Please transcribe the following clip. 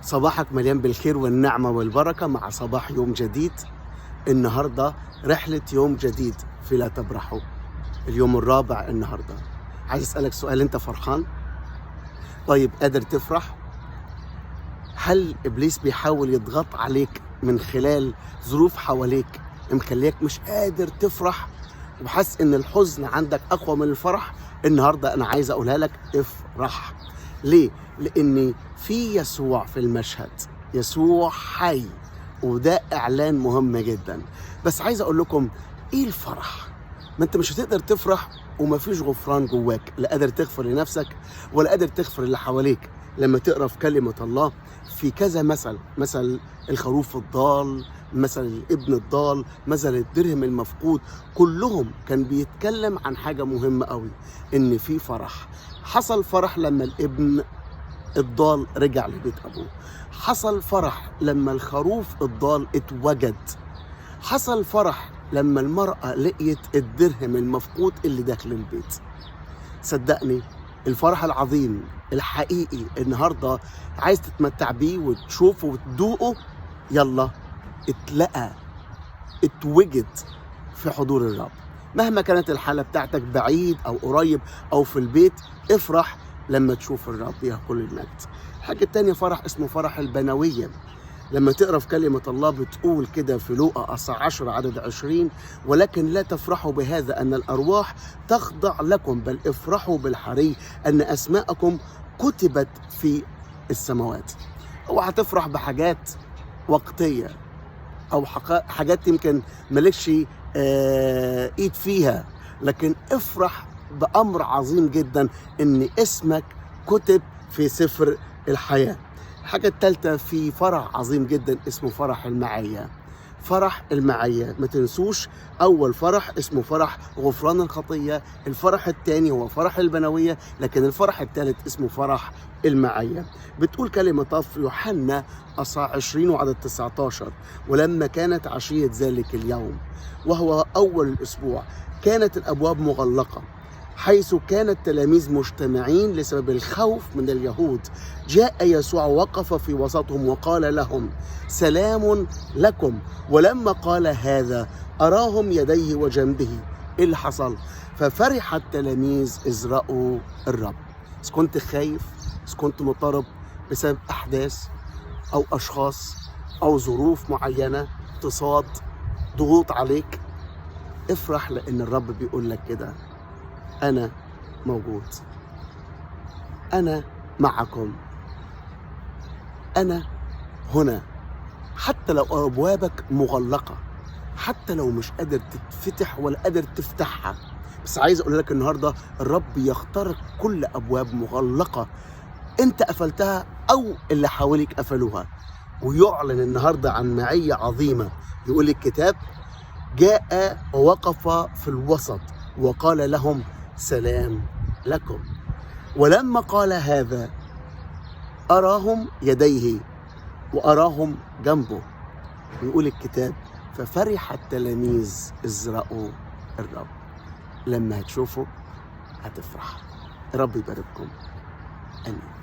صباحك مليان بالخير والنعمة والبركة مع صباح يوم جديد. النهاردة رحلة يوم جديد في لا تبرحوا، اليوم الرابع. النهاردة عايز أسألك سؤال، أنت فرحان؟ طيب قادر تفرح؟ هل إبليس بيحاول يضغط عليك من خلال ظروف حواليك مخليك مش قادر تفرح وحاسس إن الحزن عندك أقوى من الفرح؟ النهاردة أنا عايز أقولها لك، افرح. ليه؟ لأن في يسوع في المشهد، يسوع حي، وده إعلان مهم جدا. بس عايز أقول لكم إيه الفرح؟ ما أنت مش هتقدر تفرح ومفيش غفران جواك، لا قادر تغفر لنفسك ولا قادر تغفر اللي حواليك. لما تقرأ في كلمة الله في كذا مثل، مثل الخروف الضال، مثل الابن الضال، مثل الدرهم المفقود، كلهم كان بيتكلم عن حاجة مهمة قوي، إن في فرح. حصل فرح لما الابن الضال رجع لبيت أبوه، حصل فرح لما الخروف الضال اتوجد، حصل فرح لما المرأة لقيت الدرهم المفقود اللي داخل البيت. صدقني الفرح العظيم الحقيقي النهاردة عايز تتمتع بيه وتشوفه وتدوقه، يلا اتلقى، اتوجد في حضور الرب. مهما كانت الحالة بتاعتك، بعيد أو قريب أو في البيت، افرح لما تشوف الرب يا كل المجد. الحاجة التانية فرح اسمه فرح البنوية. لما تقرأ في كلمة الله بتقول كده في لوقا 10 عدد 20: ولكن لا تفرحوا بهذا أن الأرواح تخضع لكم، بل افرحوا بالحري أن أسماءكم كتبت في السماوات. اوعى تفرح بحاجات وقتية أو حاجات يمكن مالكش ايد فيها، لكن افرح بأمر عظيم جدا، إن اسمك كتب في سفر الحياة. الحاجة الثالثة في فرح عظيم جدا اسمه فرح المعية. فرح المعية، ما تنسوش أول فرح اسمه فرح غفران الخطية، الفرح الثاني هو فرح البنوية، لكن الفرح الثالث اسمه فرح المعية. بتقول كلمة في يوحنا 20 وعدد 19: ولما كانت عشية ذلك اليوم وهو أول الأسبوع، كانت الأبواب مغلقة حيث كان التلاميذ مجتمعين لسبب الخوف من اليهود، جاء يسوع وقف في وسطهم وقال لهم: سلام لكم. ولما قال هذا أراهم يديه وجنبه. إيه اللي حصل؟ ففرح التلاميذ إذ رأوا الرب. إذا كنت خايف، إذا كنت مضطرب بسبب أحداث أو أشخاص أو ظروف معينة، اقتصاد، ضغوط عليك، افرح لأن الرب بيقول لك كده: أنا موجود، أنا معكم، أنا هنا. حتى لو أبوابك مغلقة، حتى لو مش قادر تتفتح ولا قادر تفتحها، بس عايز أقول لك النهاردة الرب يخترق كل أبواب مغلقة أنت قفلتها أو اللي حواليك قفلوها، ويعلن النهاردة عن معية عظيمة. يقول الكتاب: جاء ووقف في الوسط وقال لهم: سلام لكم. ولما قال هذا أراهم يديه وأراهم جنبه. ويقول الكتاب: ففرح التلاميذ إذ رأوا الرب. لما هتشوفه هتفرح. رب يبارككم، آمين.